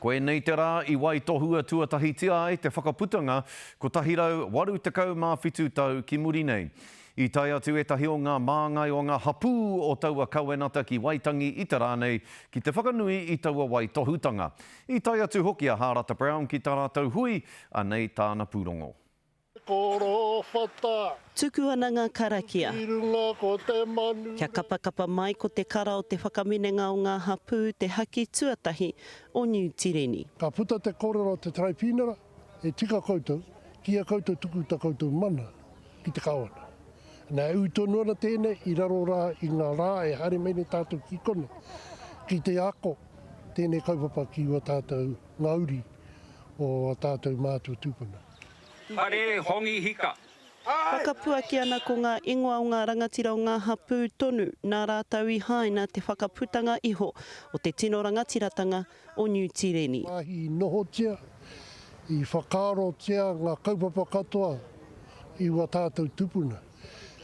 Koinei te rā i waitohua tuatahitia ai te whakaputanga 187 tau ki muri nei. I tae atu ētahi o ngā māngai o ngā hapū o taua kawenata ki Waitangi i te rā nei ki te whakanui i taua waitohutanga. I tae atu hoki a Hārata Brown ki tā rātou hui, anei tāna pūrongo. Korowhata. Tuku ana ngā karakia. I runga ko te manu. Kia kapakapa mai ko te kara o te whakaminenga o ngā hapū te haki tuatahi o Niu Tireni. Ka puta te korero a te Taraipiunara, E tika koutou, ki a koutou tuku ta koutou mana ki te Kawana. Na e u tonu ana tenei i raro ra i nga ra e haere mai nei tatou ki konei, ki te ako tenei kaupapa ki ua tatou nga uri o a tatou mātua tupuna. Whare Hongi Hika. Whakapuaki ana ko ngā ingoa o ngā rangatira o ngā hapū tonu nā rātou i haina te whakaputanga iho o te tino rangatiratanga o Niu Tīreni. Wāhi i nohotia, i whakaarotia ngā kaupapa katoa i ua tātou tupuna.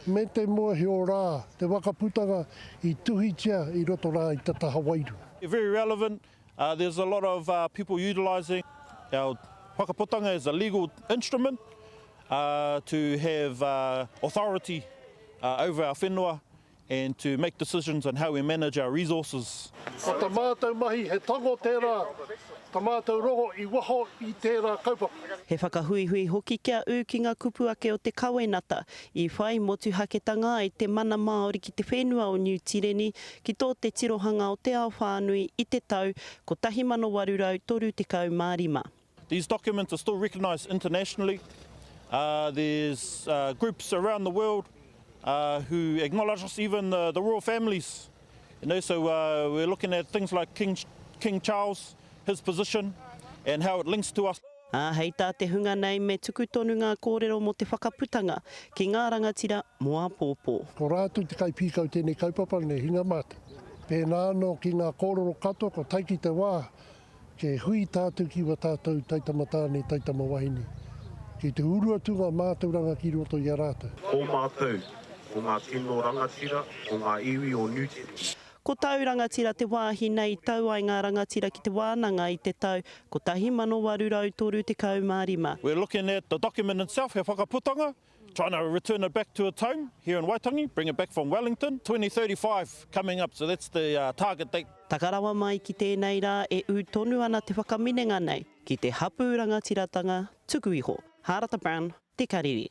Me te mōhio rā, te whakaputanga i tuhitia i roto rā i te taha wairua. Very relevant There's a lot of people utilising our whakaputanga as a legal instrument to have authority over our whenua and to make decisions on how we manage our resources. Ko ta mātou mahi he tango tērā, ta mātou rongo i waho i tērā kaupapa. He whakahuihui hoki kia ū ki ngā kupu ake o te kawenata i whai motuhaketanga ai te mana Māori ki te whenua o Niu Tireni ki tō te tirohanga o te ao whānui i te tau 1835. These documents are still recognised internationally. There's groups around the world who acknowledge us, even the royal families. You know, so we're looking at things like King, King Charles, his position, and how it links to us. Ā, hei tā te hunga nei me tuku tonu ngā kōrero mō te whakaputanga ki ngā rangatira mō āpōpō. Ko rātou te kaipīkau tēnei kaupapa nei, hinga mātou. Pēnā anō ki ngā kōrero katoa kua tae ki te wā ke hui tātou ki wā tātou taitama tāne, taitama wahine, ki te uru atu ngā mātauranga ki roto i a rātou. Ko mātou, ko ngā tino rangatira o ngā iwi o Niu Tireni. Ko Tau Rangatira te wāhi nei i tau ai ngā rangatira ki te wānanga i te tau 1835. We're looking at the document itself, he whakaputanga, trying to return it back to its home here in Waitangi, bring it back from Wellington, 2035 coming up, so that's the target date. Taka rawa mai ki tēnei rā e ū tonu ana te whakaminenga nei ki te hapū rangatiratanga tuku iho. Hārata Brown, Te Karere.